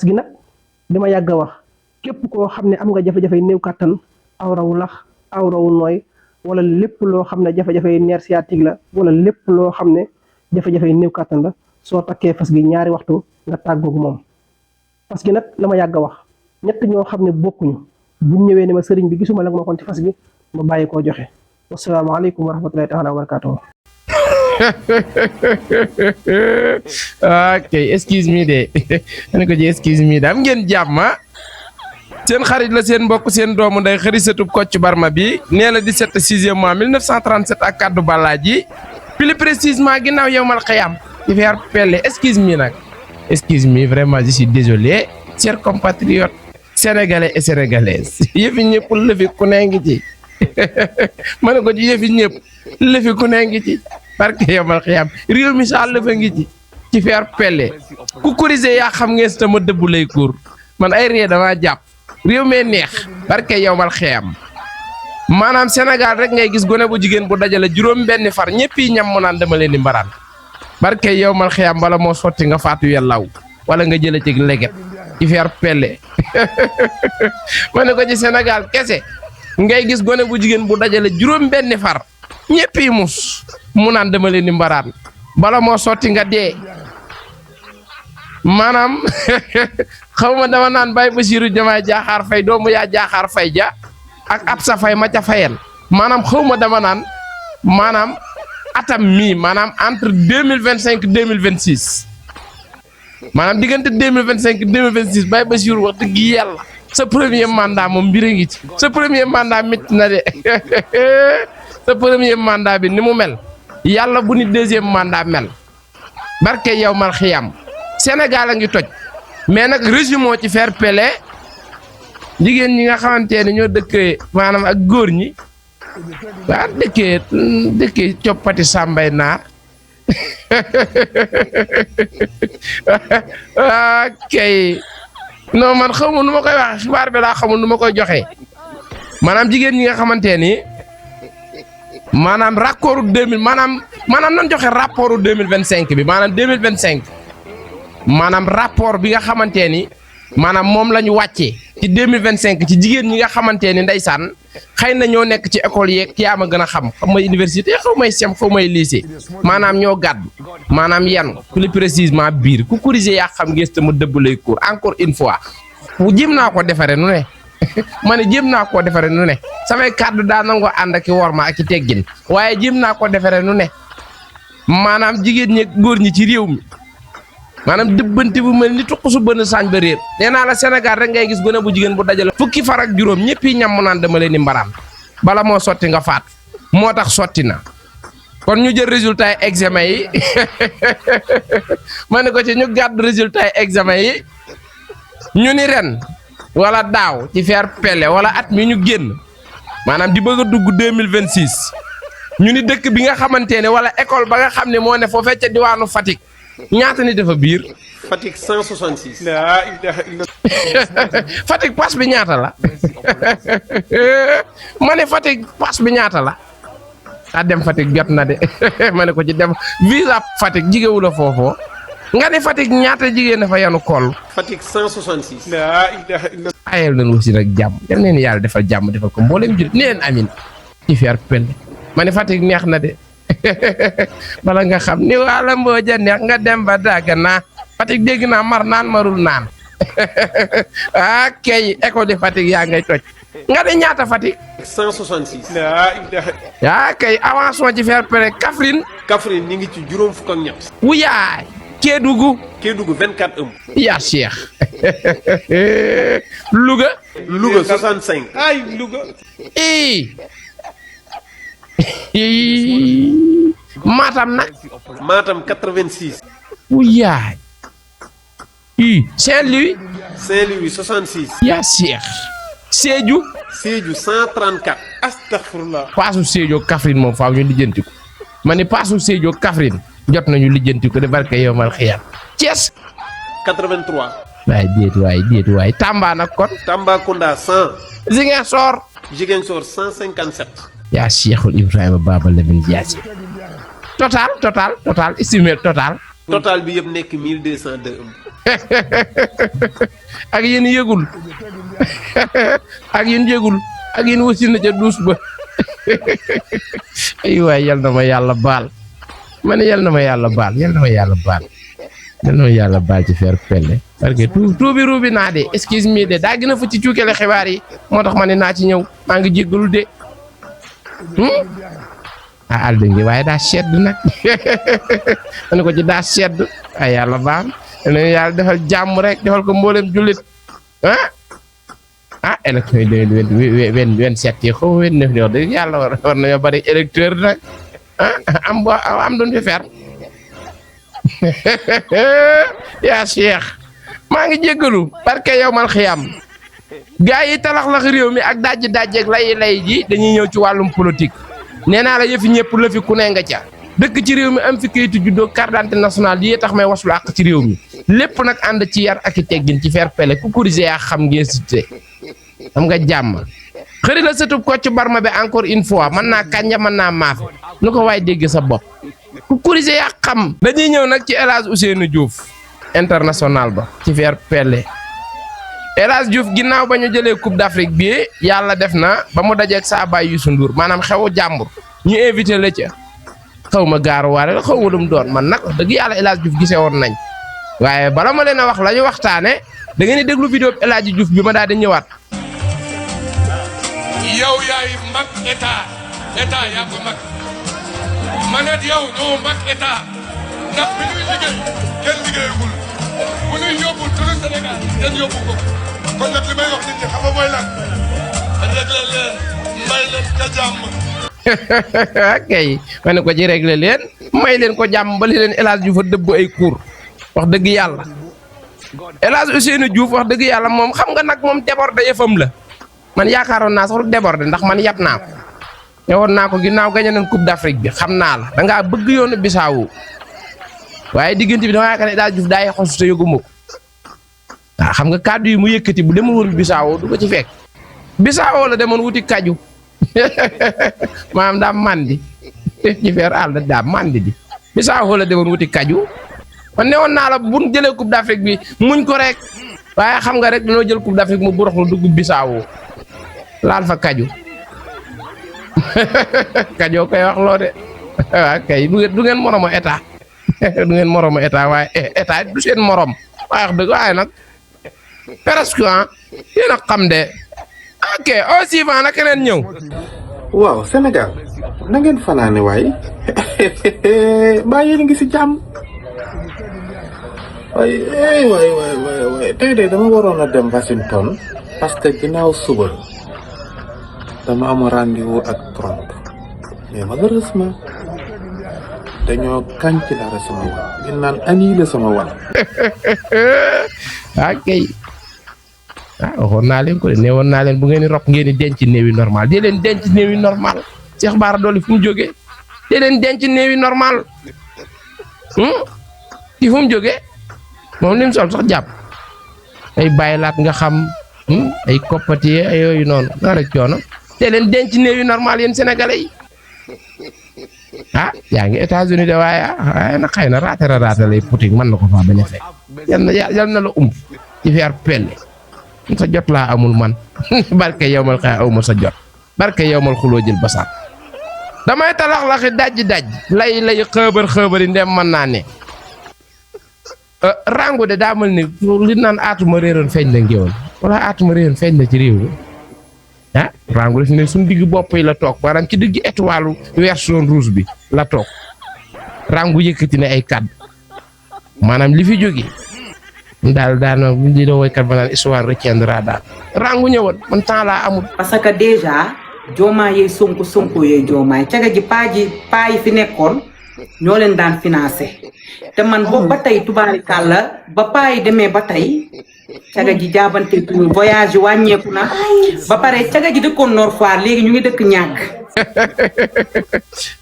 gi nag dama yàgg a wax képp koo xam ne am nga jafe-jafe néew kàttan awrawu lax awrawu nooy wala lépp loo xam ne jafe-jafe nerf sciatique la wala lépp loo xam ne jafe-jafe néew kàttan la soo takkee fas gi ñaari waxtu nga tàggoog moom. fas gi nag la ma yàgg a wax ñett ñoo xam ne bokkuñu buñ ñëwee ne ma sëriñ bi gisuma la ma kon ci fas gi ma bàyyi koo joxe. wasalaamaaleykum wa rahmatulahi taala wa barakatuh. ok excuse me de ne ko ci excuse me de am ngeen jàmm seen xarit la seen mbokk seen doomu nday xërisatub Kocc Barma bi nee la 17 6e mois 1937 ak kaddu balaaji plus précisément ginnaaw yowmal xiyam ci faire pelle excuse me nag excuse me vraiment je suis désolé chers compatriotes sénégalais et sénégalaises yëfi ñëpp lëfi ku ne ngi ci ma ne ko ci yëfi ñëpp lëfi ku ne ngi ci parce que yowmal xiyam réew mi sa lëfa ngi ci faire pelle ku corriger yaa xam ngeen si ma dëbb lay kuur man ay ree dama jàpp réew mee neex parce que yowmal xiyam maanaam Sénégal rek ngay gis gone bu jigéen bu dajale juróom benn far ñëpp yi ñam mu naan dama leen di mbaraan parce que yowmal xiyam bala moo sotti nga faatu yellaw wala nga jële ci leget ci faire pelle ma ne ko ci Sénégal kese ngay gis gone bu jigéen bu dajale juróom benn far ñëpp yi mus mu naan dama leen di mbaraan bala moo sotti nga dee maanaam xaw ma dama naan Baye Bassirou Diomaye Diakhar Faye doomu yaa Diakhar Faye ja ak Absa Faye ma ca fayel maanaam xaw ma dama naan maanaam atam mii maanaam entre 2025 2026 maanaam diggante 2025 2026 Baye Bassirou wax dëgg yàlla sa premier mandat moom mbir a ngi ci sa premier mandat métti na de sa premier mandat bi ni mu mel yàlla bu ni deuxième mandat mel barke yow mal xiyam Sénégal a ngi toj mais nag régime moo ci faire pelle jigéen ñi nga xamante ne ñoo dëkkee maanaam ak góor ñi waa dëkkee coppati sàmbay naar kay non man xamul nu ma koy wax xibaar bi laa xamul nu ma koy joxee maanaam jigéen ñi nga xamante ni maanaam raccordu 2000 maanaam nan joxe rapportu 2025 bi maanaam 2025 maanaam rapport bi nga xamante ni maanaam moom la ñu wàccee ci 2025 ci jigéen ñi nga xamante ni ndeysaan xëy na ñoo nekk ci école yeeg yaa ma gën a xam may université xaw may sem xaw may lycée maanaam ñoo gàddu maanaam yan plus précisément biir ku corriger yaa xam ngeen te ma dëbb lay cour encore une fois jéem naa ko defaree nu ne ma ne jéem naa koo defaree nu ne samay kàddu daa nangoo ànd ak i worma ak i teggin waaye jéem naa ko defaree nu ne maanaam jigéen ñi góor ñi ci réew mi maanaam dëbbante bu mel ni tuq su bënn saañ ba réer nee naa la Sénégal rek ngay gis gone bu jigéen bu dajale fukki far ak juróom ñëpp yi ñam mu naan dama leen di mbaraan bala moo sotti nga faat moo tax sotti na kon ñu jël résultat yi examen yi ma ne ko ci ñu gàddu résultat yi examen yi ñu ni ren wala daaw ci faire pelle wala at mi ñu génn maanaam di bëgg a dugg 2026 ñu ni dëkk bi nga xamante ne wala école ba nga xam ne moo ne foofee ca diwaanu Fatick ñaata ni dafa biir Fatick 166. laa ilaaha illa Fatick pass bi ñaata la ma ne Fatick pass bi ñaata la a dem Fatick jot na de ma ne ko ci dem visa Fatick jigéewu la foofoo nga ne Fatick ñaata jigéen dafa yanu koll Fatick 166. laa ilaaha illa ayel nañ aussi nag jàmm dem leen yàlla defal jàmm defal ko mboolem jullit ni leen amin ci faire pelle ma ne Fatick neex na de bala nga xam ni wala mbooja neex nga dem ba dagg naa Fatick dégg naa mar naan marul naan ah kay école de Fatick yaa ngay toj nga de ñaata Fatick 166. laa ilaaha yaa kay avancement ci faire pelle Kaffrine Kaffrine ñi ngi ci juróom fukk ak ñett. wuyaay Kédougou Kédougou 24 ëmb. yaa Cheikh Louga Louga 65. ay Louga Matam nag Matam 86. wuyaay Saint-Louis Saint-Louis 66. yaa Cheikh Sédhiou Sédhiou 134. astaghfirullah paasu Sédhiou Kaffrine moom faaw ñu lijjanti ko ma ne paasu Sédhiou Kaffrine jot nañu lijjanti ko de barke yow mal xiyam Thiès 83. waaye déet waay Tamba nag kon Tambacounda 100. Ziguinchor Ziguinchor 157. yaa Cheikhul Ibrahima Baba Lamine Diassi total estimé total total bi yëpp nekk 1202 ëmb. ak yéen yëgul ak yéen yëgul ak yéen wasin na ca duus ba ay waay yal na ma yàlla baal ma ne yal na ma yàlla baal yal na ma yàlla baal yal na ma yàlla baal ci Fair Play parce que tuubi ruubi naa de excuse me de daa gën a fa ci cuukele xibaar yi moo tax ma ne naa ci ñëw maa ngi jéggalu de ah Aldo ngi waaye daa sedd nag ma ne ko ci daa sedd ay yàlla baal na yàlla defal jàmm rek defal ko mboolem jullit élection yi 2027 yi xaw ma 29 wax dëgg yàlla war nañoo bari électeur nag am doon fi fer yaa Cheikh maa ngi jéggalu parce que yow man xiyam gaa yi talax-lax réew mi ak dajji-dajjeeg lay ji dañuy ñëw ci wàllum politique nee naa la yëfi ñëpp la fi ku ne nga ca dëkk ci réew mi am fi kayitu juddoo carte d'identité nationale yi tax may waslu àq ci réew mi lépp nag ànd ci yar ak i teggin ci Fair Play ku kurise yaa xam ngeen cité xam nga jàmm xëri la sëtub Kocc Barma bi encore une fois mën naa kànja mën naa maafe nu ko waay dégg sa bopp ku kurise yaa xam dañuy ñëw nag ci El Hadj Ousseynou Diouf international ba ci Fair Play El Hadj Diouf ginnaaw ba ñu jëlee Coupe d'Afrique bi yàlla def na ba mu dajeeg saa baay Youssou Ndour maanaam xewu jàmbur ñu invité la ca xaw ma gaaruwaale la xaw ma lu mu doon man nag dëgg yàlla El Hadj Diouf gisee woon nañ waaye bala ma leen a wax la ñu waxtaane da ngeen di déglu vidéo El Hadj Diouf bi ma daal di ñëwaat. yow yaay mag état yaa ko mag man ak yow ñoo mag état ndax bi ñuy liggéey kenn liggéeyagul bu ñuy yóbbu turu Sénégal kenn yóbbu ko kon nag li may wax nit ñi xam nga mooy lan réglé leen may leen ka jàmm. ok ma ne ko ci réglé leen may leen ko jàmm ba leen El Hadj Diouf a dëbb ay cours wax dëgg yàlla El Hadj Ousseynou Diouf wax dëgg yàlla moom xam nga nag moom débordé yëfam la man yaakaaroon naa sax du débordé ndax man yab naa ko ñëwoon naa ko ginnaaw gañe nañ Coupe d'Afrique bi xam naa la da ngaa bëgg yoonu Bissau waaye diggante bi dama yaakaar ne El Hadj Diouf daa yaxosu te yëguma ko waaw xam nga kàddu yi mu yëkkati bu demul woon Bissau du ko ci fekk Bissau la demoon wuti kaju maanaam daa mandi ci feer àll daa mandi di Bissau la demoon wuti kaju man ne woon naa la bu ñu jëlee Coupe d'Afrique bi muñ ko rek waaye xam nga rek dañoo jël Coupe d'Afrique mu burox lu dugg Bissau laal fa kaju kajoo koy wax loo de waaw kay du ngeen moromo état du ngeen moromo état waaye état du seen morom waaye wax dëgg waaye nag presque yéen a xam de ok au suivant nag keneen ñëw. waaw Sénégal na ngeen fanaane waay mbaa yéen a ngi si jàmm waay tey de dama waroon a dem Washington parce que ginnaaw suba dama am rendez-vous ak Trump mais malheureusement dañoo cancellé sama wal di naan annulé sama wal. ok waxoon naa leen ko de nee woon naa leen bu ngeen di rob ngeen di denc néewi normal dee leen denc néewi normal Cheikh Bara Dolly fu mu jógee dee leen denc néewi normal ci fu mu jógee moom li mu sol sax jàpp ay bàyyilaat nga xam ay koppati ay yooyu noonu nga rek coono dee leen denc néewi normal yéen sénégalais yi yaa ngi États-Unis de waaye nag xëy na raata lay Poutine mën na ko faa bañ a fekk yal na la ci Fair Play sa jot laa amul man barke yow mal xëy aw ma sa jot barke yow mal xuloo jël basaat damay talax-laxi daj lay xëbër yi ndem mën naa ne rangu de daa mel ni li naan aatuma réeroon feeñ la ngéwoon wala aatuma réeroon feeñ la ci réew mi rangu def ne suñu digg bopp yi la toog maanaam ci digg étoile version rouge bi la toog rangu yëkkati ne ay kàddu maanaam li fi jógee daal daana di la woykat ba naan histoire retiendra daal rangu ñëwoon man temps laa amul. parce que déjà joomaay yeey sonko yeey joomaay caga ji paa yi fi nekkoon ñoo leen daan financé te man boobu ba tey tubaarikàlla ba paa yi demee ba tey caga ji jaabante tuñu voyage yi wàññeeku na ba pare caga ji dëkkoon Nord Foire léegi ñu ngi dëkk ñàkk.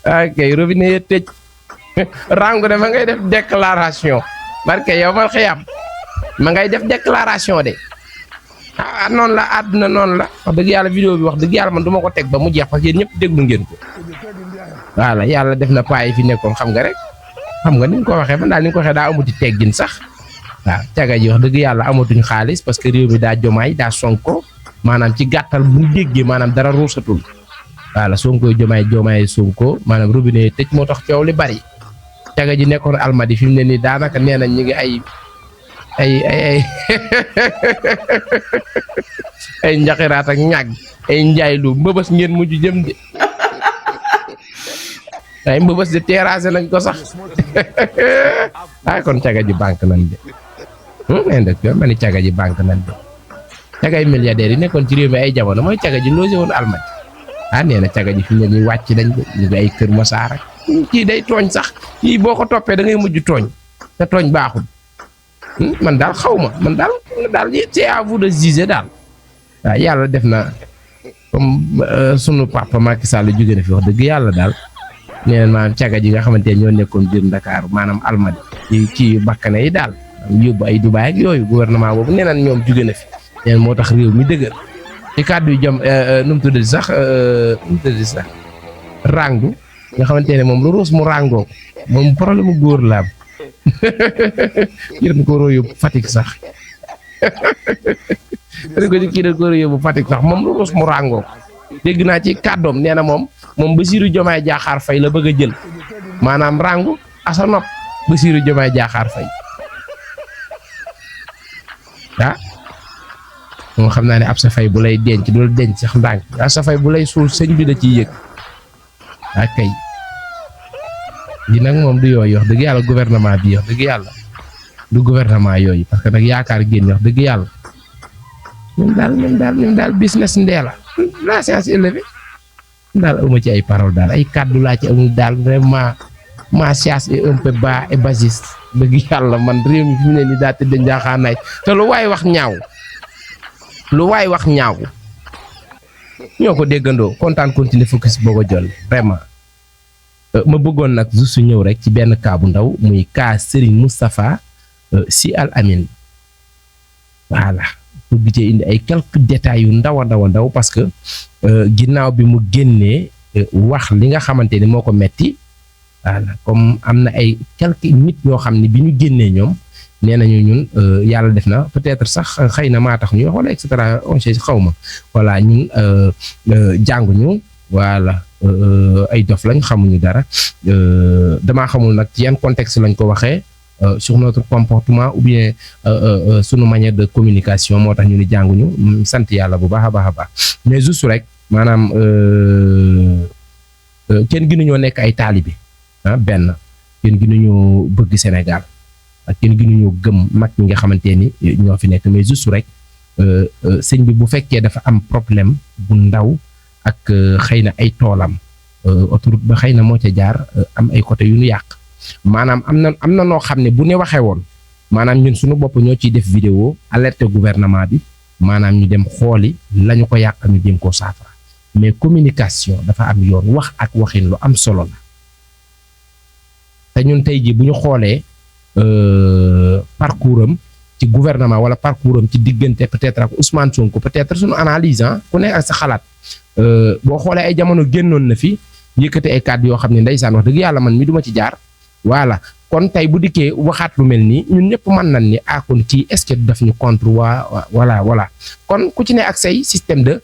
ok robinet yi tëj rangu de ma ngay def déclaration barke yow mal xiyam ma ngay def déclaration de noonu la àdduna noonu la wax dëgg yàlla vidéo bi wax dëgg yàlla man du ma ko teg ba mu jeex parce que yéen ñëpp déglu ngeen ko voilà yàlla def na paa yi fi nekkoon xam nga rek xam nga ni nga ko waxee man daal ni nga ko waxee daa amuti teggin sax waaw caga ji wax dëgg yàlla amatuñ xaalis parce que réew mi daa Jomaay daa Sonko maanaam ci gàttal bu ñu déggee maanaam dara ruusatul voilà Sonko Jomaay Sonko maanaam robinet yi tëj moo tax coow li bari caga ji nekkoon Almadi fi mu ne nii daanaka nee nañ ñu ngi ay njaxiraat ak ñàgg ay njaay lu mbëbës ngeen mujj jëm de ay mbëbës de terrassé nañ ko sax ay kon caga ji banque nañ de indecteur ma ni caga ji banque nañ de cagay milliardaires yi nekkoon ci réew mi ay jamono mooy caga ji logé woon Almadi nee na caga ji fi mu ne nii wàcc nañ de ñu ngi ay Kër Masaar ak kii day tooñ sax kii boo ko toppee da ngay mujj tooñ te tooñ baaxul man daal xaw ma man daal c'est à vous de juger daal waaw yàlla def na comme sunu papa Macky Sall jóge na fi wax dëgg yàlla daal nee na maanaam caga ji nga xamante ne ñoo nekkoon biir Dakar maanaam Almadi ci bakkane yi daal yóbbu ay Dubaay ak yooyu gouvernement boobu nee na ñoom jóge na fi nee na moo tax réew mi dëgër ci kàddu yu jëm nu mu tuddati sax rangu nga xamante ne moom lu ruus mu ràngoo moom problème mu góor la am kii dañ ko war a yóbbu Fatick sax kii dañ ko war a yóbbu Fatick sax moom lu ruus mu ràngoo dégg naa ci kàddoom nee na moom Bassirou Diomaye Diakhar Faye la bëgg a jël maanaam rangu asa nopp Bassirou Diomaye Diakhar Faye moom xam naa ne ab sa fay bu lay denc du la denc sax ndànk ab sa fay bu lay suul sëñ bi da ciy yëg kay li nag moom du yooyu wax dëgg yàlla gouvernement bi wax dëgg yàlla du gouvernement yooyu parce que nag yaakaar génn wax dëgg yàlla ñun daal business ndee la science élevée daal amu ci ay parole daal ay kàddu laa ci amul daal vraiment ma science est un peu bas et bassiste dëgg yàlla man réew mi fi mu ne nii daa tëdd njaaxaanaay te lu waay wax ñaaw ñoo ko déggandoo kontaan continuer focus boo ko jël vraiment ma bëggoon nag juste ñëw rek ci benn cas bu ndaw muy cas Serigne Moustapha Sy Al Amine voilà bëgg ci indi ay quelques détails yu ndaw a ndaw parce que ginnaaw bi mu génnee wax li nga xamante ni moo ko metti voilà comme am na ay quelques nit ñoo xam ne bi ñu génnee ñoom nee nañu ñun yàlla def na peut-être sax xëy na maa tax ñu wax wala et cetera on sait xaw ma voilà ñun jànguñu voilà ay dof lañ xamuñu dara damaa xamul nag ci yan contexte lañ ko waxee sur notre comportement ou bien sunu manière de communication moo tax ñu ni jànguñu sant yàlla bu baax a baax mais juste rek maanaam kenn gënuñoo nekk ay taalibe benn kenn gënuñoo bëgg Sénégal ak kenn gënuñoo gëm mag ñi nga xamante ni ñoo fi nekk mais juste rek sëñ bi bu fekkee dafa am problème bu ndaw ak xëy na ay toolam autoroute ba xëy na moo ca jaar am ay côté yu ñu yàq maanaam am na noo xam ne bu ne waxee woon maanaam ñun suñu bopp ñoo ciy def vidéo alerte gouvernement bi maanaam ñu dem xooli la ñu ko yàq ñu jéem koo saafara mais communication dafa am yoon wax ak waxin lu am solo la te ñun tey jii bu ñu xoolee parcours am ci gouvernement wala parcours am ci diggante peut-être ak Ousmane Sonko peut-être suñu analyse ku nekk ak sa xalaat boo xoolee ay jamono génnoon na fi yëkkati ay kàddu yoo xam ne ndeysaan wax dëgg yàlla man mi duma ci jaar voilà kon tey bu dikkee waxaat lu mel nii ñun ñëpp mën nañ ni kon kii est-ce que daf ñu contre voilà kon ku ci ne ak say système de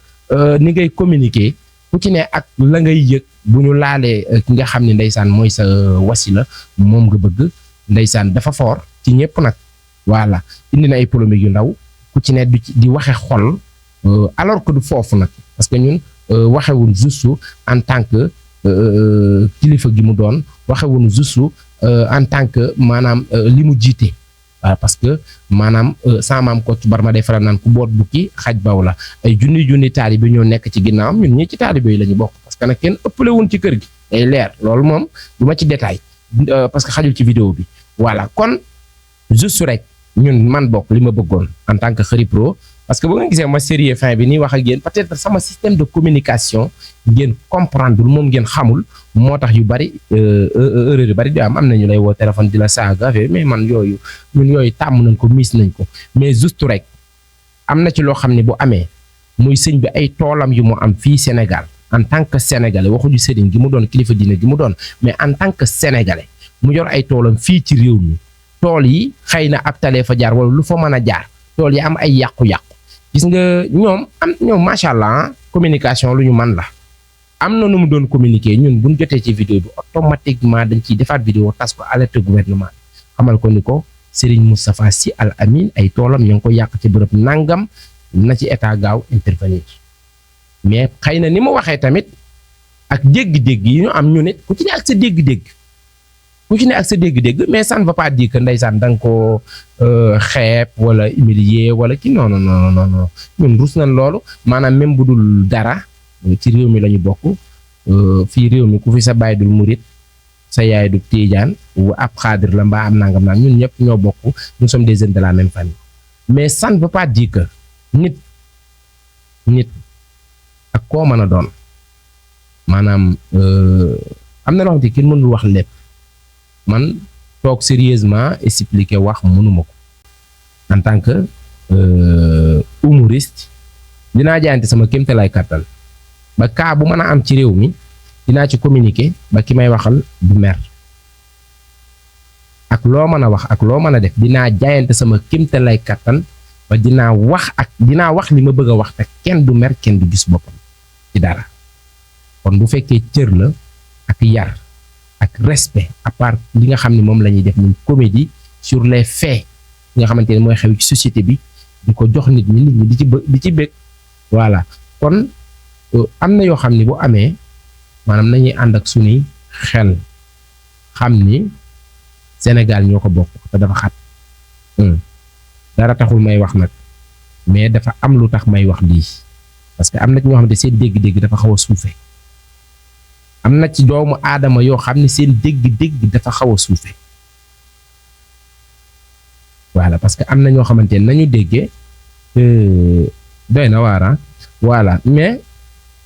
ni ngay communiquer ku ci ne ak la ngay yëg bu ñu laalee ki nga xam ne ndeysaan mooy sa wasila moom nga bëgg ndeysaan dafa fort ci ñëpp nag voilà indi na ay polémique yu ndaw ku ci ne di waxe xol alors que du foofu nag parce que ñun waxewuñ juste en tant que kilifa gi mu doon waxewuñ juste en tant que maanaam li mu jiite waaw parce que maanaam sama maam Kocc Barma day faral naan ku boot bukki xaj baw la ay junni taalibe ñoo nekk ci ginnaawam ñun ñii ci taalibe yi la ñu bokk parce que nag kenn ëppale wuñ ci kër gi day leer loolu moom du ma ci détail parce que xajul ci vidéo bi voilà kon juste rek ñun man bokk li ma bëggoon en tant que Kheury Pro parce que bu nga gisee ma sérieux fin bi nii wax ak yéen peut-être sama système de communication ngeen comprendre moom ngeen xamul moo tax yu bari erreur yu bari di am na ñu lay woo téléphone di la saaga mais man yooyu ñun yooyu tàmm nañ ko miis nañ ko mais juste rek am na ci loo xam ne bu amee muy sëñ bi ay toolam yu mu am fii Sénégal en tant que sénégalais waxuñu sëriñ gi mu doon kilifa diine gi mu doon mais en tant que sénégalais mu yor ay toolam fii ci réew mi tool yi xëy na ab talee fa jaar wala lu fa mën a jaar tool yi am ay yàqu-yàqu gis nga ñoom macha allah communication lu ñu man la am na nu mu doon communiquer ñun buñ jotee ci vidéo bi automatiquement dañ ciy defaat vidéo tas ko alerte gouvernement xamal ko ni ko Serigne Moustapha Sy Al Amine ay toolam ñu ngi ko yàq ci bërëb nangam na ci état gaaw intervenir mais xëy na ni mu waxee tamit ak dégg-dégg yi ñu am ñu nit ku ci ne ak sa dégg-dégg mais ça ne veut pas dire que ndeysaan da nga ko xeeb wala humilier wala ki non ñun rus nañ loolu maanaam même bu dul dara ci réew mi la ñu bokk fii réew mi ku fi sa baay dul murit sa yaay du tiijaan wu ab xaadir la mbaa am nangam naan ñun ñëpp ñoo bokk nous sommes des jeunes de la même famille mais ça ne veut pas dire que nit ak koo mën a doon maanaam am na loo xamante kenn mënul wax lépp man toog sérieusement expliquer wax mënuma ko en tant que humoriste dinaa jaayante sama kéemtalaay kàttan ba kaa bu mën a am ci réew mi dinaa ci communiquer ba ki may waxal du mer ak loo mën a wax ak loo mën a def dinaa jaayante sama kéemtalaay kàttan ba dinaa wax li ma bëgg a wax te kenn du mer kenn du gis boppam ci dara kon bu fekkee cër la ak yar ak respect à part li nga xam ne moom la ñuy def muy comédie sur les faits li nga xamante ne mooy xew ci société bi di ko jox nit ñi di ci bëgg voilà kon am na yoo xam ne bu amee maanaam nañuy ànd ak suñuy xel xam ni Sénégal ñoo ko bokk te dafa xat dara taxul may wax nag mais dafa am lu tax may wax lii parce que am na ci ñoo xamante seen dégg-dégg dafa xaw a suufe am na ci doomu aadama yoo xam ne seen dégg-dégg dafa xaw a suufe voilà parce que am na ñoo xamante ne nañu déggee doy na waara voilà mais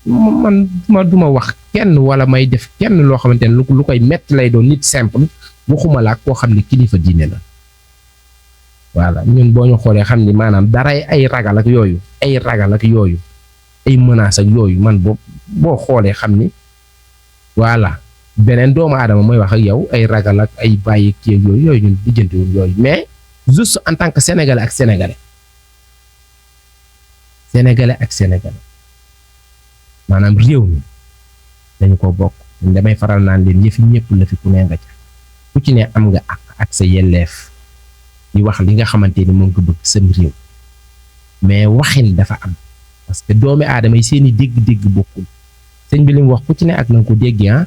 man duma wax kenn wala may def kenn loo xamante ne lu koy metti lay doon nit simple waxuma la koo xam ne kilifa diine la voilà ñun boo ñu xoolee xam ni maanaam dara ay ragal ak yooyu ay menaces ak yooyu man boo xoolee xam ni voilà beneen doomu aadama mooy wax ak yow ay ragal ak ay bàyyi kii ak yooyu ñun lijjantiwul yooyu mais juste en tant que sénégalais ak sénégalais maanaam réew mi dañu ko bokk damay faral naan leen yëfi ñëpp la fi ku ne nga ca ku ci ne am nga ak sa yelleef di wax li nga xamante ni moom nga bëgg sam réew mais waxin dafa am parce que doomi aadama yi seeni dégg-dégg bokkul sëñ bi li mu wax ku ci ne ak na nga ko déggee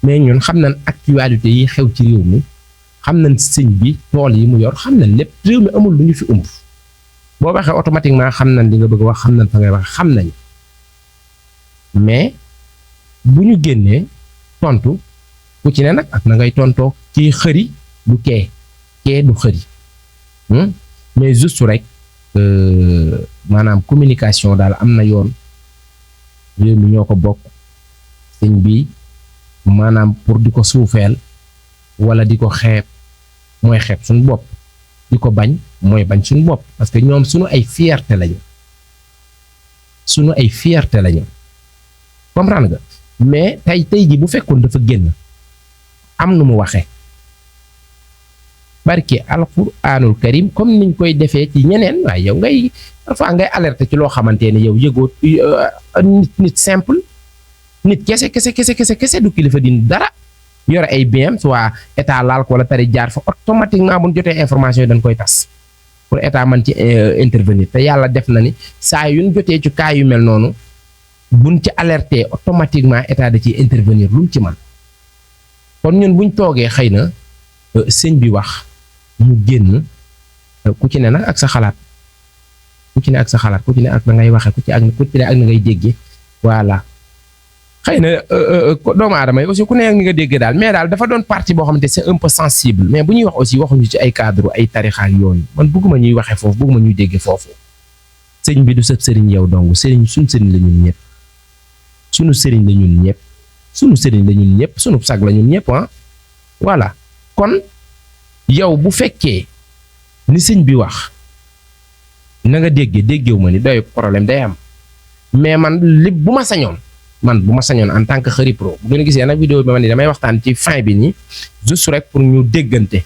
mais ñun xam nañ actualité yi xew ci réew mi xam nañ sëñ bi tool yi mu yor xam nañ lépp réew mi amul lu ñu fi ëmb boo waxee automatiquement xam nañ li nga bëgg wax xam nañ fa ngay wax xam nañ mais bu ñu génnee tontu ku ci ne nag ak na ngay tontoo kii xëri du kee du xëri mais juste rek maanaam communication daal am na yoon réew mi ñoo ko bokk sëñ bi maanaam pour di ko suufeel wala di ko xeeb mooy xeeb suñu bopp di ko bañ mooy bañ suñu bopp parce que ñoom suñu ay fierté lañu comprendre nga mais tey ji bu fekkoon dafa génn am nu mu waxee barke alquranul karim comme niñ koy defee ci ñeneen waaye yow ngay parfois ngay alerter ci loo xamante ne yow yëgoo nit simple nit kese du kilifa din dara yore ay biens soit état laal ko wala tari jaar fa automatiquement bu ñu jotee information yi dañ koy tas pour état man ci intervenir te yàlla def na ni saa yu ñu jotee ci cas yu mel noonu buñ ci alerter automatiquement état da ciy intervenir lu mu ci man kon ñun buñ toogee xëy na sëñ bi wax mu génn ku ci ne nag ak sa xalaat ku ci ne ak na ngay waxe ku ci ne ak na ngay déggee voilà xëy na doomu aadama yi aussi ku ne ak ni nga déggee daal mais daal dafa doon partie boo xamante c'est un peu sensible mais bu ñuy wax aussi waxuñu ci ay cadre ay tarixaak yooyu man bëgguma ñuy waxee foofu bëgguma ñuy déggee foofu sëñ bi du sëb sëriñ yow dong sëriñ suñu sëriñ la ñun ñëpp suñu sëriñ la ñun ñëpp suñu sag la ñun ñëpp voilà kon yow bu fekkee ni sëñ bi wax na nga déggewu ma ni doy problème day am mais man bu ma sañoon en tant que Kheury Pro bu ngeen gisee nag vidéo bi ma ni damay waxtaan ci fin bi nii juste rek pour ñu déggante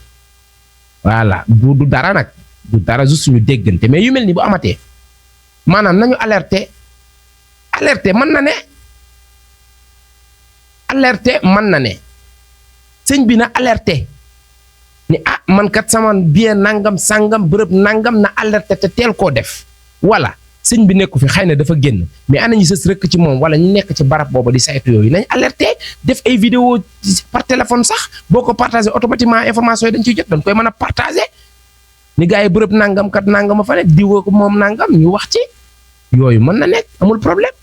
voilà du dara nag du dara juste ñu déggante mais yu mel ni bu amatee maanaam nañu alerter mën na ne sëñ bi na alerter ni man kat sama bien nangam sangam bërëb nangam na alerter te teel koo def wala sëñ bi nekku fi xëy na dafa génn mais ana ñu sës rëkk ci moom wala ñu nekk ci barab booba di saytu yooyu nañ alerter def ay vidéo par téléphone sax boo ko partagé automatiquement information yi dañ ciy jot dañ koy mën a partagé ni gars yi bërëb nangam kat nangam fa nekk diwoo ko moom nangam ñu wax ci yooyu mën na nekk amul problème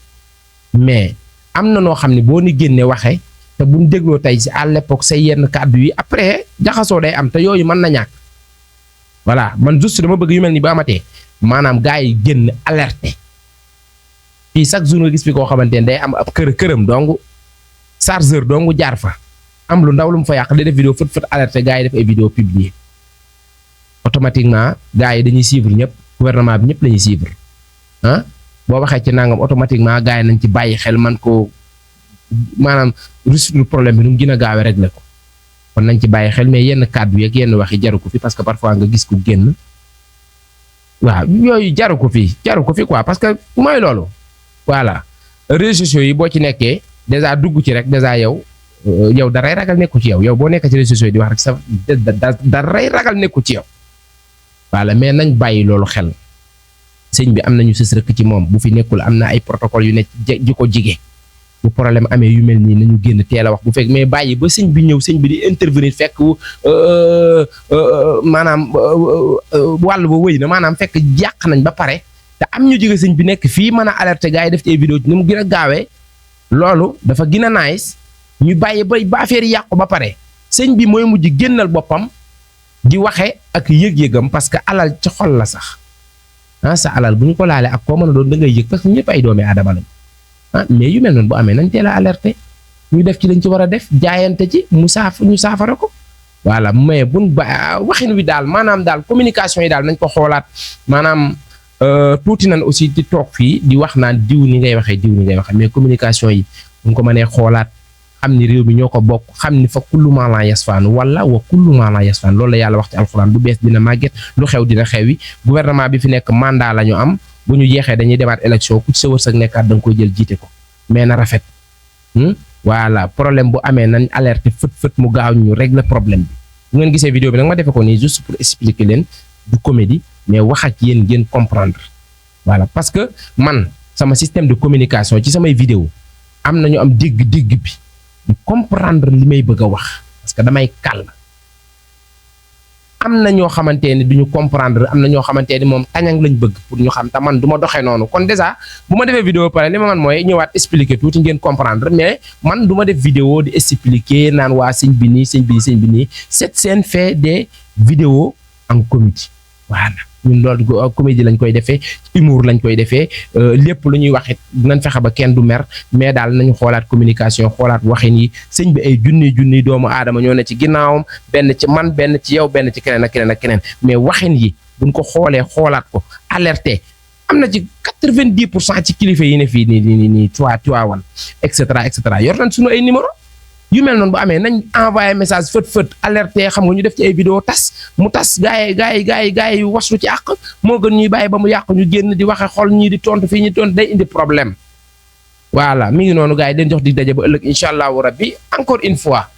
mais am na noo xam ne boo ni génnee waxee te buñ dégloo tey si à l'époque say yenn kàddu yi après jaxasoo day am te yooyu mën na ñàkk voilà man juste dama bëgg yu mel ni ba amatee maanaam gars yi génn alerté fii chaque jour nga gis fi koo xamante ne day am ab këram donc chargeur donc jaar fa am lu ndaw lu mu fa yàq di def vidéo fët alerté gars yi def ay vidéo publier automatiquement gars yi dañuy suivre ñëpp gouvernement bi ñëpp la ñuy suivre boo waxee ci nangam automatiquement gars yi nañ ci bàyyi xel man ko maanaam résoudre problème bi nu mu gën a gaawee régler ko kon nañ ci bàyyi xel mais yenn kàddu yeeg yenn wax yi jaru ko fi parce que parfois nga gis ko génn waaw yooyu jaru ko fi quoi parce que mooy loolu voilà réseaux sociaux yi boo ci nekkee déjà dugg ci rek déjà yow daray ragal nekku ci yow boo nekk ci réseaux sociaux yi di wax rek sa daray ragal nekku ci yow voilà mais nañ bàyyi loolu xel sëñ bi am nañu sës rek ci moom bu fi nekkul am na ay protocole yu ne ji ko jige bu problème amee yu mel nii nañu génn teel a wax bu fekk mais bàyyi ba sëñ bi ñëw sëñ bi di intervenir fekk maanaam wàll ba wëy na maanaam fekk yàq nañ ba pare te am ñu jóge sëñ bi nekk fii mën a alerter gars yi def ci ay vidéo ni mu gën a gaawee loolu dafa gën a nice ñu bàyyi ba affaire yi yàqu ba pare sëñ bi mooy mujj génnal boppam di waxe ak yëg-yëgam parce que alal ci xol la sax sa alal bu ñu ko laalee ak koo mën a doon da ngay yëg parce que ñëpp ay doomi aadama lañ mais yu mel noonu bu amee nañ teel a alerter ñu def ci lañ ci war a def jaayante ci ñu saafara ko voilà mais buñ ba waxin wi daal maanaam daal communication yi daal nañ ko xoolaat maanaam tuuti nañ aussi di toog fii di wax naan diw ni ngay waxee mais communication yi buñ ko mënee xoolaat xam ni réew mi ñoo ko bokk xam ni fa kullu maa laa yasfaan wala wa kullu maa laa yasfaan loolu la yàlla wax ci alxuraan bu bees dina màgget lu xew dina xewi gouvernement bi fi nekk mandat la ñu am bu ñu jeexee dañuy demaat élection ku ci sa wërsëg nekkaat da nga koy jël jiite ko mais na rafet voilà problème bu amee nañ alerter fët mu gaaw ñu régler problème bi bu ngeen gisee vidéo bi nag ma defe ko nii juste pour expliquer leen du comédie mais wax ak yéen ngeen comprendre voilà parce que man sama système de communication ci samay vidéo am nañu am dégg-dégg bi di comprendre li may bëgg a wax parce que damay kàll am na ñoo xamante ne duñu comprendre am na ñoo xamante ni moom tañang lañ bëgg pour ñu xam te man du ma doxee noonu kon déjà bu ma defee vidéo pare li ma man mooy ñëwaat expliquer tuuti ngeen comprendre mais man du ma def vidéo di expliquer naan waa sëñ bi nii cette scène fait des vidéos en comédie voilà ñun loolu comédie lañ koy defee humour lañ koy defee lépp lu ñuy wax it nañ fexe ba kenn du mer mais daal nañu xoolaat communication xoolaat waxin yi sëñ bi ay junniy doomu aadama ñoo ne ci ginnaawam benn ci man benn ci yow benn ci keneen ak keneen mais waxin yi buñ ko xoolee xoolaat ko alerté am na ci 90% ci kilifa yi ne fii nii Tiwaawan et cetera yor nañ suñu ay numéro yu mel noonu bu amee nañ envoyé message fët alerté xam nga ñu def ci ay vidéo tas gars yi waslu ci àq moo gën ñuy bàyyi ba mu yàq ñu génn di waxe xol ñii di tontu fii ñu tontu day indi problème voilà mi ngi noonu gars yi leen jox di daje ba ëllëg incha allahu rabbi encore une fois